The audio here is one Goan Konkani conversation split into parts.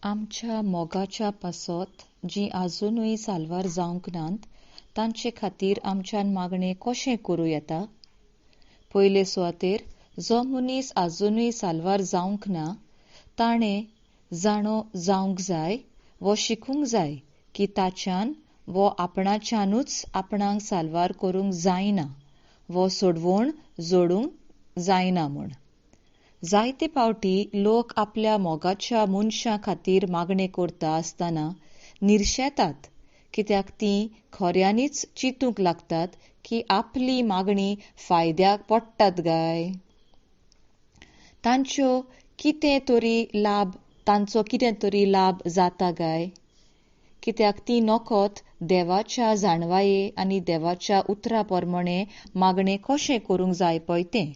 आमच्या मोगाच्या पासत जीं आजुनूय साल्वार जावंक नात तांचे खातीर आमच्यान मागणें कशें करूं येता? पयले सुवातेर जो मनीस आजुनूय साल्वार जावंक ना ताणें जाणो जावंक जाय वो शिकूंक जाय की ताच्यान वो आपणाच्यानूच आपणाक साल्वार करूंक जायना वो सोडवण जोडूंक जायना म्हूण. जायते फावटी लोक आपल्या मोगाच्या मनशां खातीर मागणें करता आसतना निर्शेतात कित्याक तीं खऱ्यांनीच चिंतूंक लागतात की आपली मागणी फायद्याक पडटात काय? तांच्यो कितें तरी लाभ तांचो कितें तरी लाभ जाता काय? कित्याक तीं नकत देवाच्या जाणवाये आनी देवाच्या उतरा प्रमाणें मागणें कशें करूंक जाय पळय तें.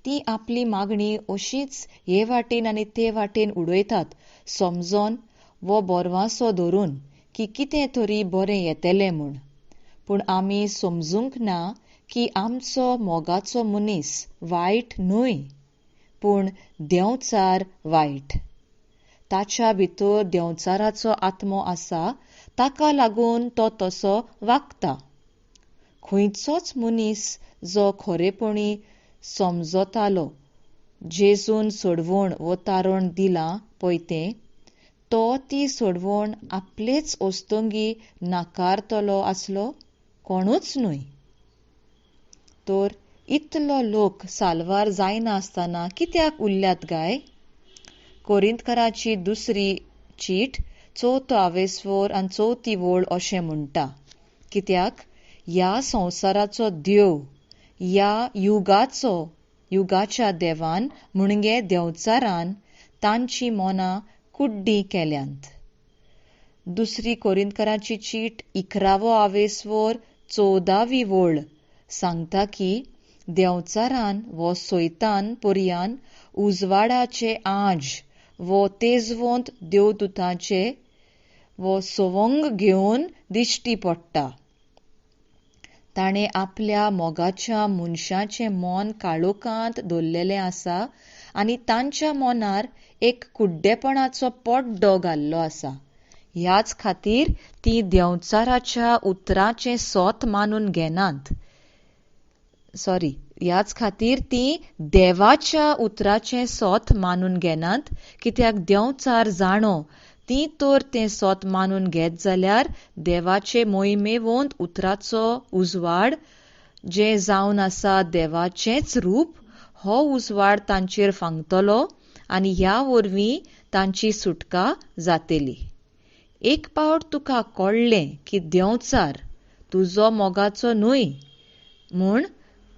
तीं आपली मागणी अशीच हे वाटेन आनी ते वाटेन उडयतात समजोन वो बरवासो धरून की कितें तरी बरें येतलें म्हूण. पूण आमी समजूंक ना की आमचो मोगाचो मनीस वायट न्हय पूण देंवचार वायट. ताच्या भितर देंवचाराचो आत्मो आसा ताका लागून तो तसो वागता. खंयचोच मनीस जो खरेपणी समजतालो जेजून सोडवण वो तारण दिलां पळय तें, तो ती सोडवण आपलेच ओस्तंगी नाकारतलो आसलो? कोणूच न्हय. तर इतलो लोक साल्वार जायना आसतना कित्याक उरल्यात काय? कोरिंतकाराची दुसरी चीट चवथो आवेस्वर आनी चवथी वळ अशें म्हणटा, कित्याक ह्या संवसाराचो देव ह्या युगाचो युगाच्या देवान म्हणजे देंवचारान तांचीं मनां कुड्डीं केल्यांत. दुसरी कोरिंतकाराची चीट 11वो आवेस्वर 14वी वळ सांगता की देंवचारान वो सैतान पर्यान उजवाडाचे आंज वो तेजवंत देवदूतांचे वो सवंग घेवन दिश्टी पडटा. ताणें आपल्या मोगाच्या मनशाचें मन काळोखांत दवरलेलें आसा आनी तांच्या मनार एक कुड्डेपणाचो पड्डो घाल्लो आसा. ह्याच खातीर तीं देंवचाराच्या उतराचें सत मानून घेनात. सॉरी, ह्याच खातीर तीं देवाच्या उतराचें सत मानून घेनात कित्याक देंवचार जाणो तीं तर तें सत मानून घेत जाल्यार देवाचे मोहिमेवंत उतराचो उजवाड जें जावन आसा देवाचेंच रूप हो उजवाड तांचेर फांकतलो आनी ह्या वरवीं तांची सुटका जातली. एक पावट तुका कळ्ळें की देंवचार तुजो मोगाचो न्हय म्हूण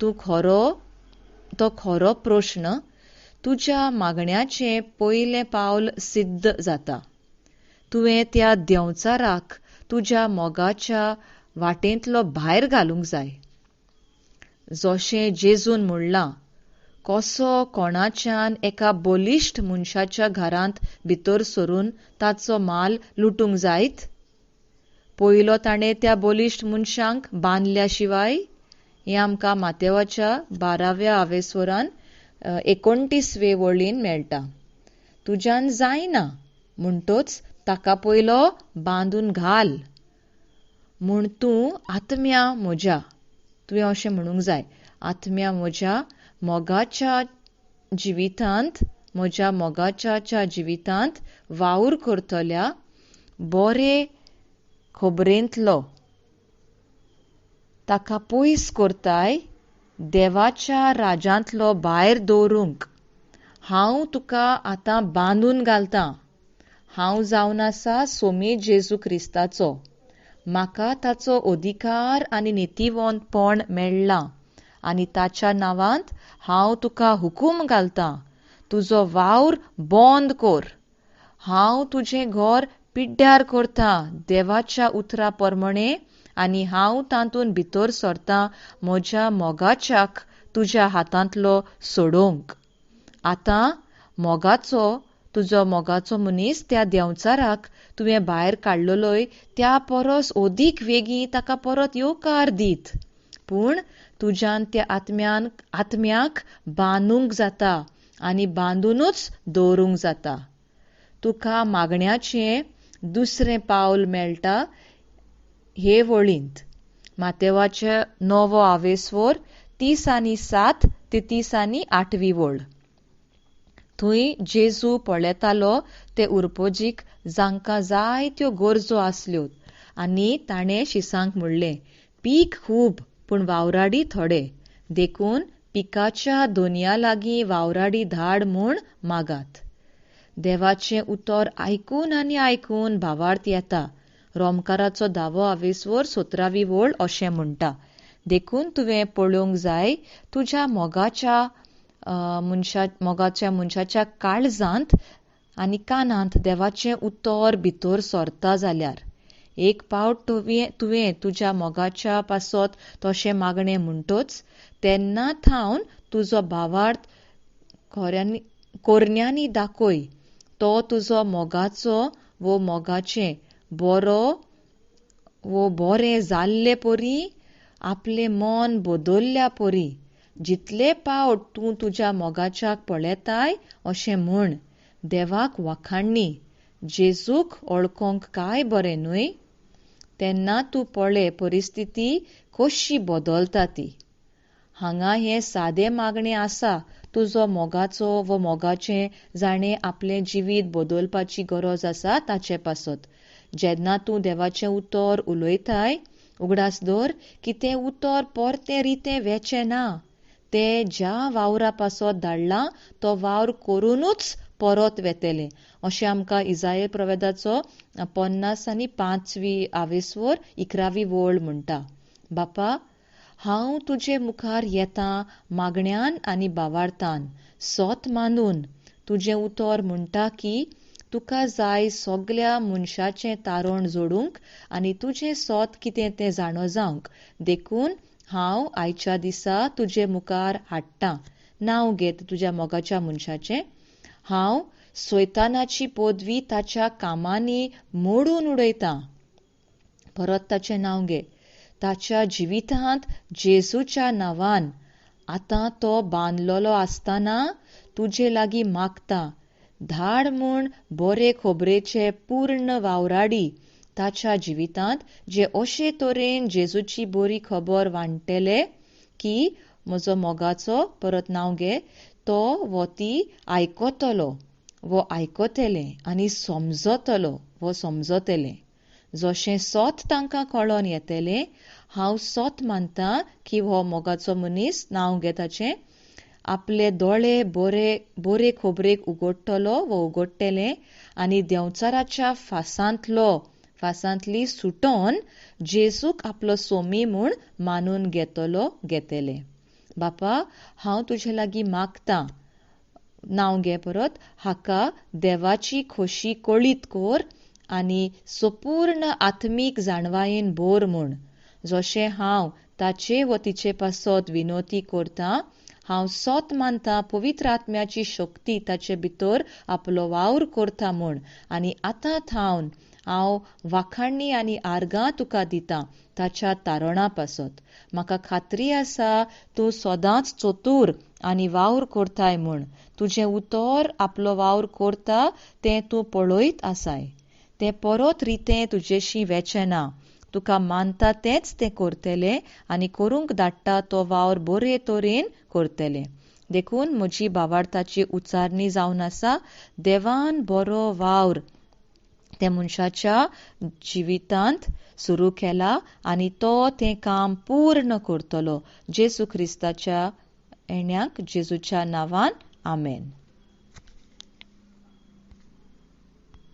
तूं खरो तो खरो प्रश्न तुज्या मागण्याचें पयलें पावल सिद्ध जाता. तुवें त्या देंवचाराक तुज्या मोगाच्या वाटेंतलो भायर घालूंक जाय. जशें जेजून म्हणलां, कसो कोणाच्यान एका बलिश्ट मनशाच्या घरांत भितर सरून ताचो माल लुटूंक जायत? पयलो ताणें त्या बलिश्ट मनशांक बांदल्या शिवाय. हें आमकां मातेवाच्या 12व्या आवेस्वरान 29वे वळीन मेळटा. तुज्यान जायना म्हणटोच ताका पयलो बांदून घाल म्हूण तूं आत्म्या म्हज्या, तुवें अशें म्हणूंक जाय, आत्म्या म्हज्या मोगाच्या जिवितांत म्हज्या मोगाच्या जिवितांत वावर करतल्या बरे खबरेंतलो ताका पयस करताय देवाच्या राजांतलो भायर दवरूंक हांव तुका आतां बांदून घालतां. हांव जावन आसा सोमी जेजू क्रिस्ताचो, म्हाका ताचो अधिकार आनी नितीवंतपण मेळ्ळां आनी ताच्या नांवांत हांव तुका हुकूम घालतां, तुजो वावर बंद कर. हांव तुजें घर पिड्ड्यार करतां देवाच्या उतरा प्रमाणें आनी हांव तातूंत भितर सरतां म्हज्या मोगाच्याक तुज्या हातांतलो सोडोवंक. आतां मोगाचो तुजो मोगाचो मनीस त्या देंवचाराक तुवें भायर काडलेलोय त्या परस अदीक वेगीं ताका परत येवकार दीत. पूण तुज्यान त्या आत्म्याक बांदूंक जाता आनी बांदूनच दवरूंक जाता. तुका मागण्याचें दुसरें पावल मेळटा हे वळींत. मातेवाचे 9वो आवेस्वोर 37 ते 38वी वळ. थंय जेजू पळयतालो ते उरपोजीक जांकां जायत्यो गरजो आसल्यो आनी ताणें शिसांक म्हणलें, पीक खूब पूण वावराडी थोडे, देखून पिकाच्या दोनया लागीं वावराडी धाड म्हूण मागात. देवाचें उतर आयकून आनी आयकून भावार्थ येता. रोमकाराचो 10वो आवेस्वोर 17वी वळ अशें म्हणटा, देखून तुवें पळोवंक जाय तुज्या मोगाच्या मनशाच्या काळजांत आनी कानांत देवाचें उतर भितर सरता जाल्यार. एक पावट तुवें तुज्या मोगाच्या पासत तशें मागणें म्हणटच तेन्ना थावन तुजो भावार्थ कोरण्यांनी दाखय. तो तुजो मोगाचो वो मोगाचें बरो वो बरें जाल्ले परी, आपलें मन बदल्ल्या परी. जितले पावट तूं तुज्या मोगाच्याक पळयताय अशें म्हण, देवाक वाखाणणी, जेजूक ओळखोंक काय बरें न्हय? तेन्ना तूं पळय परिस्थिती कशी बदलता ती. हांगा हें सादें मागणें आसा तुजो मोगाचो वो मोगाचें जाणें आपलें जिवीत बदलपाची गरज आसा ताचे पासत. जेन्ना तूं देवाचें उतर उलयताय उगडास दवर की तें उतर परतें रितें वेचें ना. तें ज्या वावरा पासत धाडलां तो वावर करुनूच परत वेतलें अशें आमकां इजायल प्रवेदाचो 55वी आवेस्वोर 11वी वळ म्हणटा. बापा, हांव तुजे मुखार येता मागण्यान आनी भावार्थान सोत मानून. तुजें उतर म्हणटा की तुका जाय सगल्या मनशाचें तारण जोडूंक आनी तुजें सोत कितें तें जाणो जावंक. देखून हांव आयच्या दिसा तुजे मुखार हाडटां नांव घेत तुज्या मोगाच्या मनशाचें. हांव सैतानाची पदवी ताच्या कामांनी मोडून उडयतां. परत ताचें नांव घे. ताच्या जिवितांत जेजूच्या नांवान आतां तो बांदलेलो आसतना तुजे लागीं मागता, धाड म्हूण बरे खबरेचे पूर्ण वावराडी ताच्या जिवितांत, जे अशे तरेन जेजूची बरी खबर वांट्टले की म्हजो मोगाचो परत नांव घे तो वो ती आयकतलो वो आयकतलें आनी समजतलो वो समजतलें. जशें सोत तांकां कळोन येतलें, हांव सोत मानता की हो मोगाचो मनीस नांव घे ताचें आपले दोळे बरे बरे खबरेक उगडटलो वो उगडटलें आनी देंवचाराच्या फासांतली सुटोन जेजूक आपलो सोमी म्हूण मानून घेतलो घेतलें. बापा, हांव तुजे लागीं मागतां, नांव घे परत, हाका देवाची खोशी कळीत कर आनी संपूर्ण आत्मीक जाणवायेन भर म्हूण. जशें हांव ताचे वो तिचे पासत विनोती करता, हांव सोत मानता पवित्र आत्म्याची शक्ती ताचे भितर आपलो वावर करता म्हूण. आनी आतां थावन हांव वाखाणणी आनी आर्गां तुका दितां ताच्या तारणा पासत. म्हाका खात्री आसा तूं सदांच चतूर आनी वावर करताय म्हूण. तुजें उतर आपलो वावर करता तें तूं पळयत आसाय. तें परत रितें तुजेशी वेचें ना. तुका मानता तेंच तें करतलें आनी करूंक धाडटा तो वावर बरे तरेन करतलें. देखून म्हजी भावार्थाची उच्चारणी जावन आसा, देवान बरो वावर त्या मनशाच्या जिवितांत सुरू केला आनी तो तें काम पूर्ण करतलो. जेजू क्रिस्ताच्या येण्याक जेजूच्या नांवान, आमेन.